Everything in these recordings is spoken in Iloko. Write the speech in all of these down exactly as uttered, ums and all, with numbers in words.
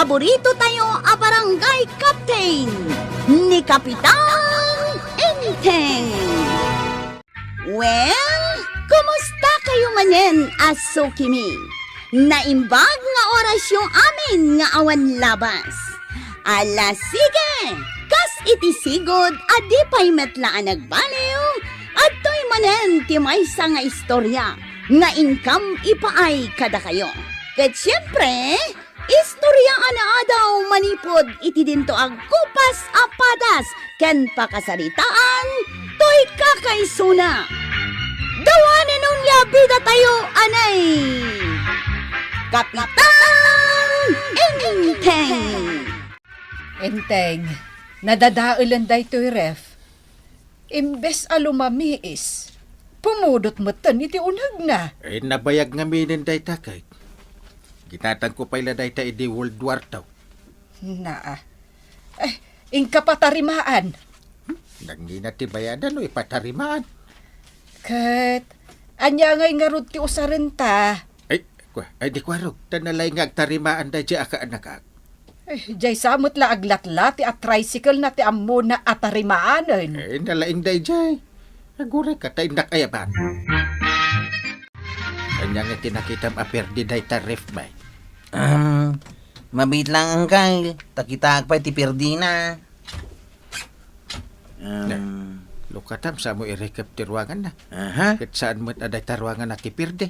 paborito tayo a barangay captain, ni Kapitan Enteng. Well, kumusta kayo manen a sukimi? Naimbag nga orasyo amin nga awan labas. Ala, sige! Kas iti sigud a di pay met la a nagbaliw, adtoy manen ti maysa nga istorya nga inkam ipaay kadakayo. Ket siempre, istorya a naadaw manipud iti dinto a gupas a padas ken pakasaritaan toy kakaisuna. Dawanen onia bidatayo anay Kapitan Enteng. Enteng, nadadaelen daytoy ref. Imbes a lumamiis, pumudot metten iti unegna. Eh, nabayag ngaminen dayta, kay ginatangko pay la dayta idi World War Two. Naa. Eh, inka patarimaan. Nangina ti bayadan no ipatarimaan. Ket, ania ngay ngarud ti usarenta? Ay, kua, ay, di kuarog, ta nalaing nga agtarimaan daydiay a kaanakak. Eh, diay sa met la aglatlati a tricycle na ti ammona a tarimaanen. Eh, nalaing daydiay. Aguray ka, ta innak ayaban. Ania nga ti nakitam a perdi dayta ref, bay? Um, mabit lang, Angkal. Ta kitaak pay ti perdina. Um, ne, lukatam, sa mo irikep ti ruangan na. Aha. Ket saan met a dayta ruangan na ti perdi.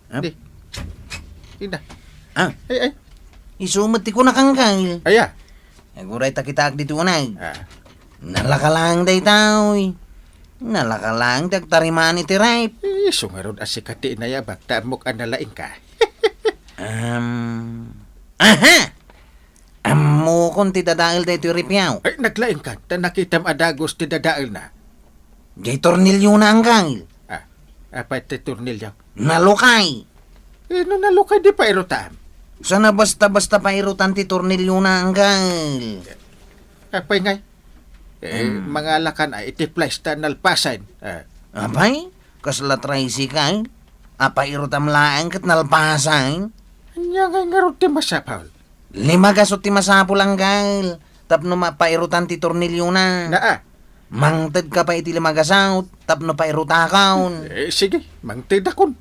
Ah? Di. Ida. Ah. Ay, ay. Isu met ti kunak, Angkal. Aya. Aguray ta kitaak ditoy uneg. Ah. Nalaka laeng dayta, uy. Nalaka laeng ti agtarimaan iti ref. Isu ngarud a sika ti inayabak, ta ammok a nalaing ka. Um, aha! Ammokon ti dadael daytoy ref-yo. Ay, naglaing ka, ta nakitam a dagus ti dadaelna. Diay torniliona, Angkal. Ah, apay ti tornilio? Nalukay. Eh, no nalukay, di pairutam. Saan a basta-basta pairutan ti torniliona, Angkal? Apay ngay? Eh, hmm, mangalakan ay iti place ta nalpasan. Ah. Apay? Kasla tricycle? Apay, irutam laeng ket nalpasan? Ania ngay ngarud ti masapul? Lima gasut ti masapul, Angkal, tapno mapairutan ti torniliona. Naa. Mangtedka pay iti lima gasut tapno pairutakon. Eh, sige, mangtedakon.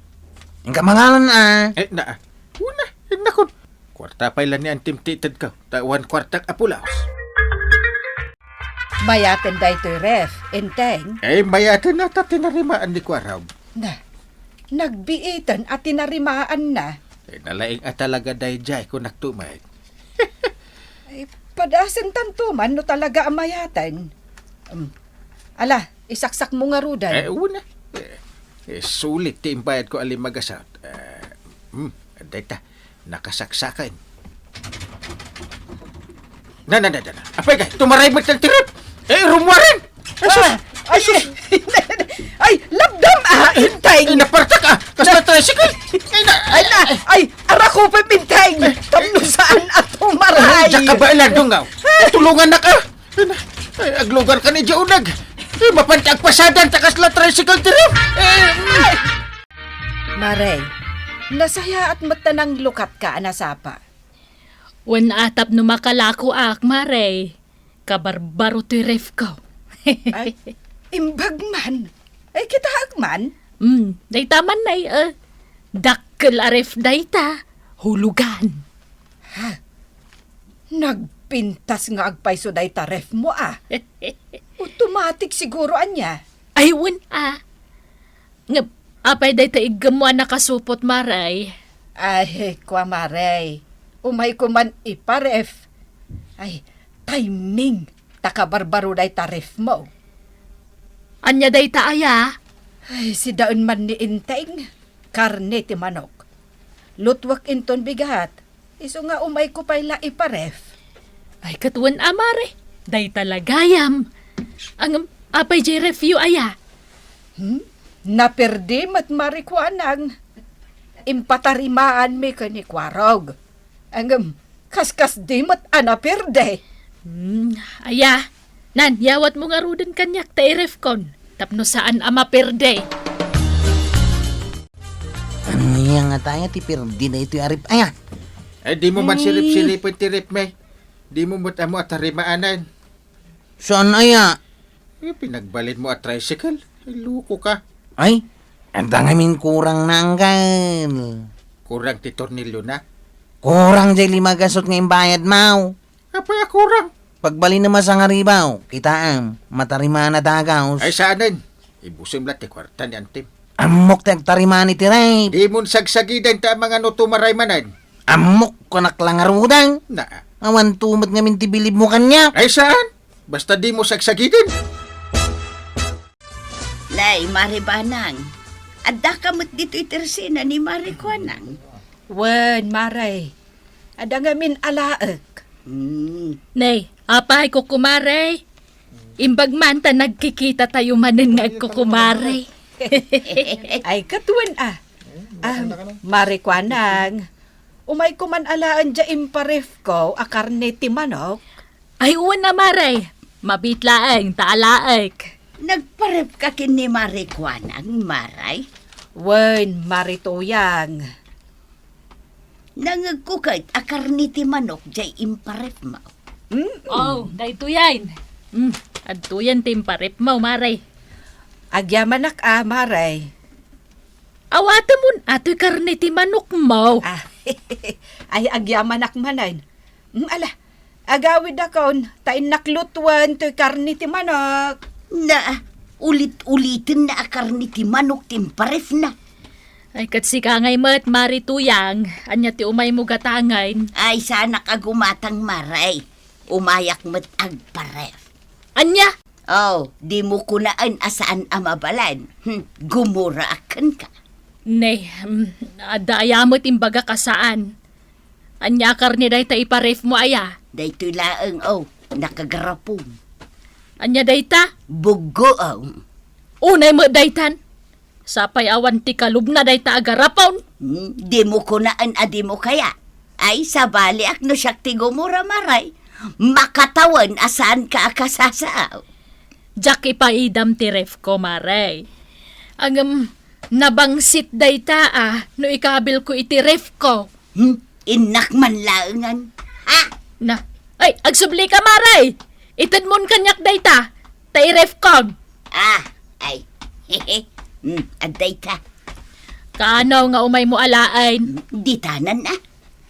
Inka mangalan, a. Eh, naa. Una, innakon. Kuarta pay la ni antim ti itedko, ta awan kuartak a pulos. Mayaten daytoy ref, Enteng. Eh, mayaten na ta tinarimaan ni Kuarog. Na, nagbiiten a tinarimaanna. Eh, nalaing a talaga daydiay, kunak tumet. Ay, padasentanto man no talaga a mayaten. Um, ala, isaksakmo ngaruden. Eh, una. Eh, eh, sulit ti imbayadko a lima gasut. Eh, hmm, dayta. Nakasaksaken. Na, na, na, na, na. Apay, kay, tumaray met ti ref. Eh, rummuaren. Ay, sus. Ah, ay, ay, sus. Ay, lapdam, a, Enteng. Ay, napartak, a. Kasla tricycle. Ay, na, ay, na, ay, arako pa, Enteng. Eh, tapno saan a tumaray. Ay, diak ka ba ilandong, a? Tulungannak, a. Ay, na, ay, aglugarkan idiay uneg. Eh, mapanta agpasadan ta kasla tricycle ti ref. Eh, ay. Mare, nasayaat met ta nanglukatka a nasapa. Wen a, tapno makalakoak, Mare. Kabarbaro ti refko. Ay, imbag man. Ay, kitaek man. Hmm, dayta man, nay, eh. Dakkel a ref dayta. Hulugan. Ha? Nagpintas nga agpayso dayta refmo, a. Automatic siguro ania. Ay, wen a. Ngem, apay dayta iggemmo a nakasupot, Mare? Ay, kua, Mare. Umayko man iparef. Ay, timing. Ta kabarbaro dayta refmo. Ania dayta aya? Ay, sidaen man ni Enteng. Karne ti manok. Lutwek inton bigat. Isu nga umayko pay la iparef. Ay, ket wen a, Mare. Dayta la gayam. Ngem, apay diay refyo aya? Hmm? Naperdi met, Mare, kuanak. Impatarimaanmi ken ni Kuarog. Ngem, kaskasdi met a naperdi. Hmm, aya. Nan, yawatmo ngaruden kaniak ta irefkon, tapno saan a maperdi. Ania ngata aya ti perdi daytoy a ref aya? Ay, di mo man Eh. sirip-siripen ti ref, May. Di mo met ammo a tarimaanen. Saan aya? Eh, pinagbalinmo a tricycle. Ay, loko ka. Ay, adda ngamin kurang na, Angkel. Kurang ti tornilyo na? Kurang jay lima gasut nga imbayad, maw. Apay a kurang? Pagbalin na masangaribaw, kitaem, matarimaan a dagaus. Ay, saanen. Ibusem la ti kuarta ni Antim. Ammok ti agtarimaan iti ref. Di mon sagsagiden ta amangan no tumaray manen. Ammok, kunak la ngaruden. Na. Awan tumet ngamin ti bilibmo kaniak. Ay, saan? Basta di mo sagsagiden. Nay, Mari Banang. Adda ka met ditoy tersina ni Mari Kuanang. Wen, Mari. Adda ngamin alaek. Hmm. Nay, apay, kukumare. Imbag man ta nagkikita tayo manen nga agkukumare. Ay, katuen, ah. Ah, Mari Kuanang. Umay ko man alaen dia imparefko a karne ti manok. Ay, wen a, Mari. Mabit laeng ta alaek. Nagparefka ken ni Mari Kuanang, Mari? Wen, Mari Tuyang. Nangegko ket a karne ti manok jay imparefmo. Mm. Oh, daytoyen. Mm, adtoyen ti imparefmo, Mari. Agyamanak a, Mari. Awatemon a ti karne ti manokmo. Ah, ay, agyamanak manen. Mm, ala, agawidakon, ta innak lutuen toy karne ti manok. Na, ulit-uliten na a karne ti manok ti imparefna. Ay, ket sika ngay met, Mari Tuyang, ania ti umaymo gatangen? Ay, saanak a gumatang, Mari. Umayak met agparef. Ania? Oh, di mo kunaen a saan a mabalan. Hmm, gumura a kenka. Ne, mm, adda aya met imbagak a saan. Ania a karne dayta iparefmo aya? Daytoy laeng, oh, nakagarapon. Ania dayta? Buggoong. Unay met daytan. Sapay awan ti kalubna dayta a garapon. Hmm, di mo kunaen a di mo kaya. Ay, sabaliak no siak ti gumura, Mari. Makatawen a saanka a kasasao. Diak ipaidam ti refko, Mari. Ngem, nabangsit dayta a no ikabilko iti refko. Hmm? Innak man laengen. Ha? Na, ay, agsublika, Mari! Itedmon kaniak dayta, ta irefkon. Ah, ay. Hmm, adda ita. Kaano nga umaymo alaen? Hmm, ditanan, ah.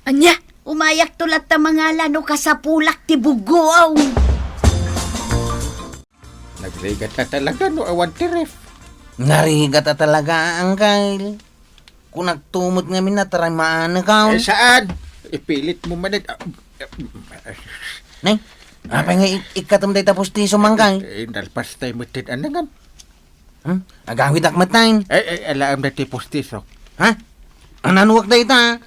Ania? Umayakto latta mangala no kasapulak ti buggoong. Nagrigat a talaga no awan ti ref. Narigat a talaga, Angkel. Kunakto met ngamin a tarimaanakon. Eh, saan? Ipilitmo manen. Ah, Nay, apay nga ik-, ikkatem dayta postiso, Angkel? Eh, nalpas tay met ti anangan. Hmm? Agawidak met, Nay. Eh, eh, alaem na ti postiso. Ha? Ananuak dayta?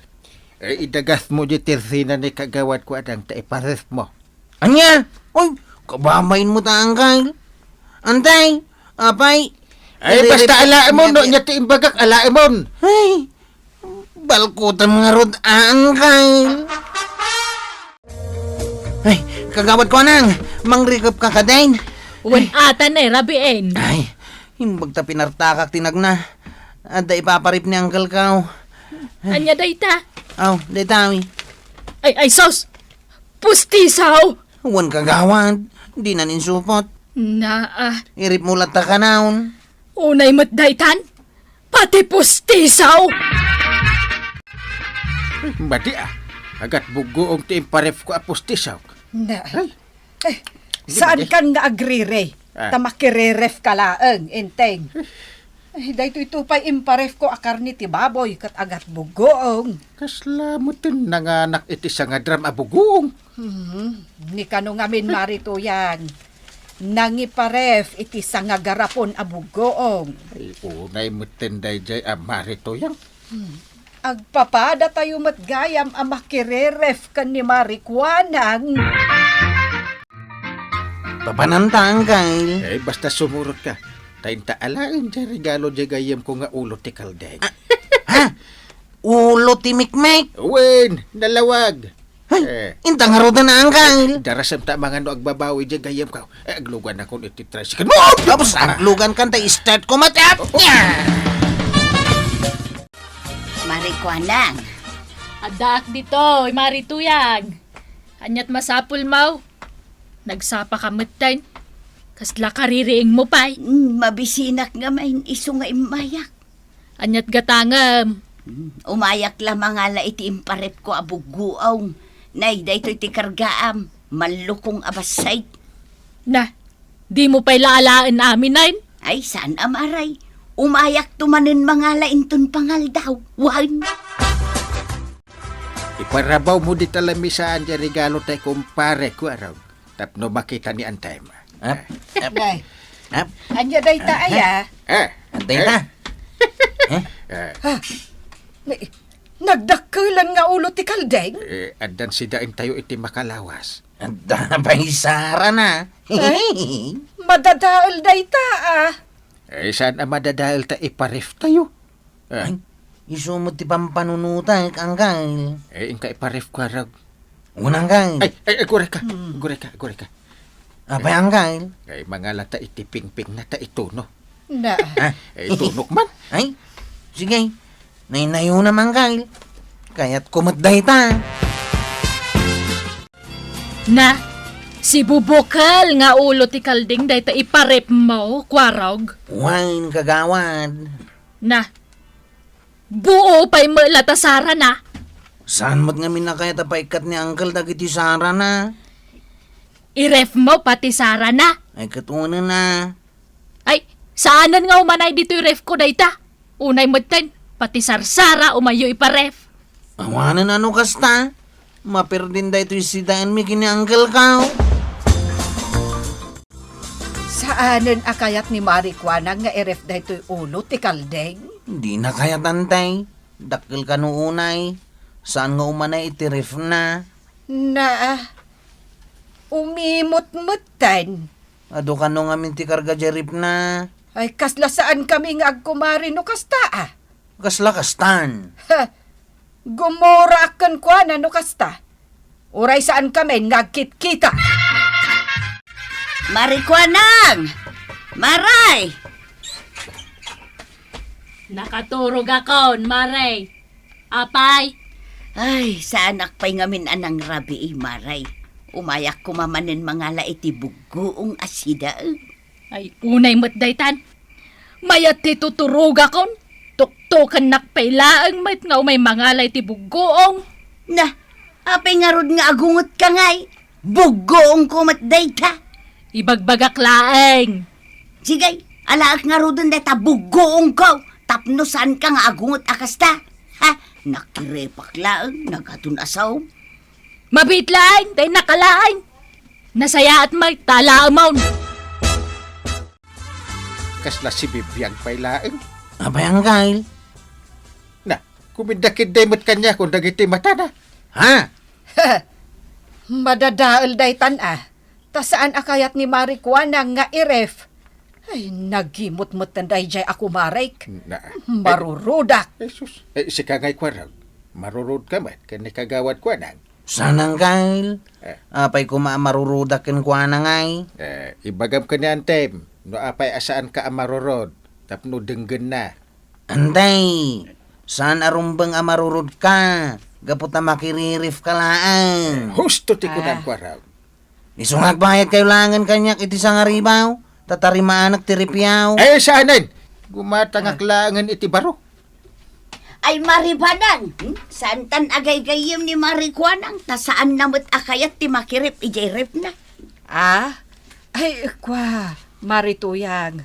Eh, idagasmo di tersina ni kagawad ko adang ta iparefmo. Ania? Oy, kababain mo ta, Angkel. Antay, apay. Ay, basta alaemon, no, nya ti imbagak, alaemon. Ay, balkutam ngarud, Angkel. Ay, kagawad ko, Anang. Mangrikep ka kadin. Wen ata ne, Rabien. Ay, imbag ta pinartakak ti nagna. Adda ipaparip ni Angkel ko. Ania dayta? Aw, dayta, wi. Ay, ay, sos! Pustisaw! Wen kagawad, dinan insupot. Naa. Irip mo latta kanaon. Unay met daytan? Pati pustisaw! Madi, ah. Agat buggoong ti imparef ko a pustisaw. Na. Ay. Eh, saan kan nga agriri? Ah. Ta makireref ka laeng, Enteng. Eh, daytoy to pay imparef ko a karne ti baboy ket agat buggoong. Kasla met ti nanganak iti sangadram a buggoong. Hmm, ni kano ngamin, Mari Tuyang. Nangiparef iti sangagarapon a buggoong. Ay, unay met ten dayjay a Mari Tuyang. Hmm. Agpapadatayo met gayam a makireref ken ni Mari Kuanang. Papananta, Angkel. Eh, basta sumurot ka. Ta inta alaen ti regalo di gayyem ko nga ulo ti kaldeng. Ah, ha? Ulo ti mikmik? Wen, nalawag. Ay, eh. Inta ngaruden, Angkel. Darasem ta mangano agbabawi di gayyem ko. Eh, aglugan akon iti tricycle mo. Tapos, aglugan kan ta start ko matap. Mari Kuanang, Addaak ditoy, Mari Tuyang. Aniat masapulmo? Nagsapaka metten. Kasla kaririingmo pay? Mm, mabisinak ngamin, isu nga immayak. Aniat gatangem? Mm, umayak la mangala iti imparepko a buggoong. Nay, daytoy ti kargaam. Mallukong a bassit. Na, dimo pay la alaen amin, ay? Ay, saan a Mari. Umayakto manen mangala inton pangaldaw. Wen. Iparabawmo dita lamisaan ti regalo tay kumpare, Kuarog, tapno makita ni Antem. Ap, ap, Nay, ap. Ania dayta, aya? Eh, Ania dayta? Eh? Eh. Ha? Ni-, nagdakkelan nga ulo ti kaldeng? Eh, addan sidaentayo iti makalawas. Adda pay sarana. Eh? Madadael dayta, ah. Eh, saan a madadael ta ipareftayo? Ah. Ay, isu met ti pampanunotek, Angkel. Eh, inka iparef, Kuarog. Una, Angkel. Ay, ay, ay, gureka, Hmm. gureka, gureka. Apay, Angkel? Ay, mangala ta iti pingpingna ta ituno. Na. Ha? Eh, itunok man. Ay, sige. Naynayonam, Angkel. Kayatko met dayta. Na, sibubukel nga ulo ti kaldeng dayta iparefmo, Kuarog. Wen, kagawad. Na, buo pay met la ta sarana. Saan met ngamin a kayat a paikkat ni Angkel dagiti sarana? Irefmo pati sarana. Ay, ket unana. Ay, saanen nga umanay ditoy refko dayta. Unay metten, pati sarsara umayyo iparef. Awanen a no kasta, maperdin daytoy sidaenmi ken ni Angkelko. Saanen a kayat ni Mari Kuanang nga iref daytoy ulo ti kaldeng? Dina kayat, Antay. Dakkel kano unay. Saan nga umanay iti refna? Na, umimot metten. Adu kano ngamin ti karga diay refna? Ay, kasla saankami nga agkumari no kasta, a. Kasla kastan? Ha! Gumuraak kenkuana no kasta. Uray saankami nga agkitkita. Mari Kuanang! Mari! Nakaturogakon, Mari. Apay? Ay, saanak pay ngamin a nangrabii, Mari. Umayak koma manen mangala iti buggoong a sidaen. Ay, unay met daytan. Mayat ti tuturogakon. Tuktokennak pay laeng met nga umay mangala iti buggoong. Na, apay ngarud nga agungetka ngay? Buggoongko met dayta. Ibagbagak laeng. Sige, alaek ngaruden dayta buggoongko tapno saanka nga agunget a kasta. Ha? Nakirepak laeng, nagadun a saom. Mabiit laeng, daynak a laeng. Nasayaat met ta alaemon. Kasla sibibiag pay laeng. Apay, Angkel? Na, kumidda-kidday met kaniakon dagiti matana. Ha? Madadael daytan a. Ta saan a kayat ni Mari Kuanang nga iref. Ay, nagimot metten daydiay a kumarek. Na, eh, Marurudak. Eh, sus. Eh, sika ngay, Kuarog. Marurod ka met ken ni Kagawad Kuanang. Saan, Angkel? Eh. Apay koma a marurodak kenkuana ngay? Eh, ibagam ken ni Antem, no apay a saanka a marurod, tapno denggenna. Antay, saan a rumbeng a marurodka, gapu ta makiririfka laeng. Eh, husto ti kunam, Kuarog. Isungag bayadkayo laengen kaniak iti sangaribaw, ta tarimaanek ti rifyo. Eh, saanen? Gumatangak laengen iti baro. Ay, Mari Kuanang, hmm? Saantan a gaygayyem ni Mari Kuanang, ta saanna met a kayat ti makiref idiay refna. Ah? Ay, kua, Mari Tuyang.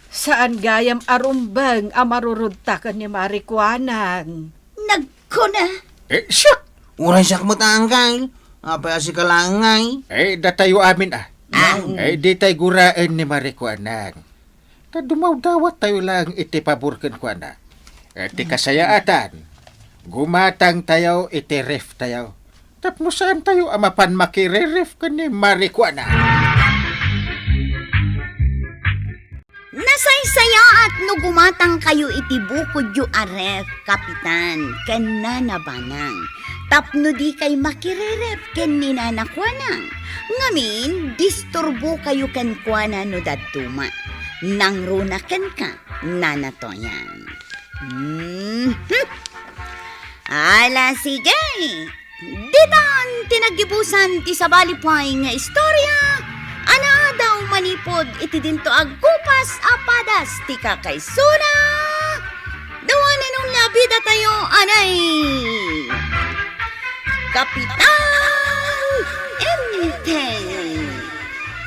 Saan gayam a rumbeng a marurodta ken ni Mari Kuanang. Nagkuna. Eh, siak! Uray siak met, Angkel. Apay a sika laeng ngay? Eh, datayo amin, a. Ah. Eh, ditay guraen ni Mari Kuanang. Ta dumawdawattayo laeng iti pabor kenkuana. Eh, ti kasayaatan, gumatangtayo iti reftayo. Tapno saantayo a mapan makireref ken ni Mari Kuanang. Nasaysayaat no gumatangkayo iti bukodyo a ref, Kapitan, ken Nana Banang, tapno dikay makireref ken ni Nana Kuanang. Ngamin, disturbokayo kenkuana no dadduma. Nangruna kenka, Nana Toyang. Mhm. Ala, sige. Ditan ti naggibusan ti sabali pay nga istorya a naadaw manipud iti dinto agkupas a padas ti kakaisuna. Dua ni Nung Labida tayo, anay. Kapitan Enteng.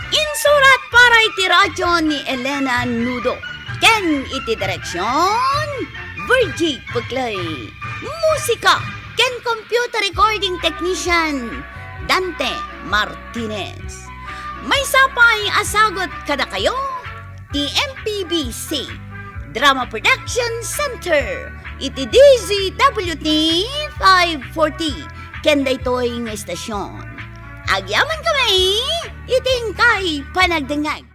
Insurat para iti radyo ni Elena Nudo. Ken iti direksyon, Virgie Puclay. Musika ken computer recording technician, Dante Martinez. Maysa pay a sagut kadakayo ti M P B C Drama Production Center iti D Z W T five forty ken daytoy nga istasyon. Agyaman kami iti inkay panagdengngeg.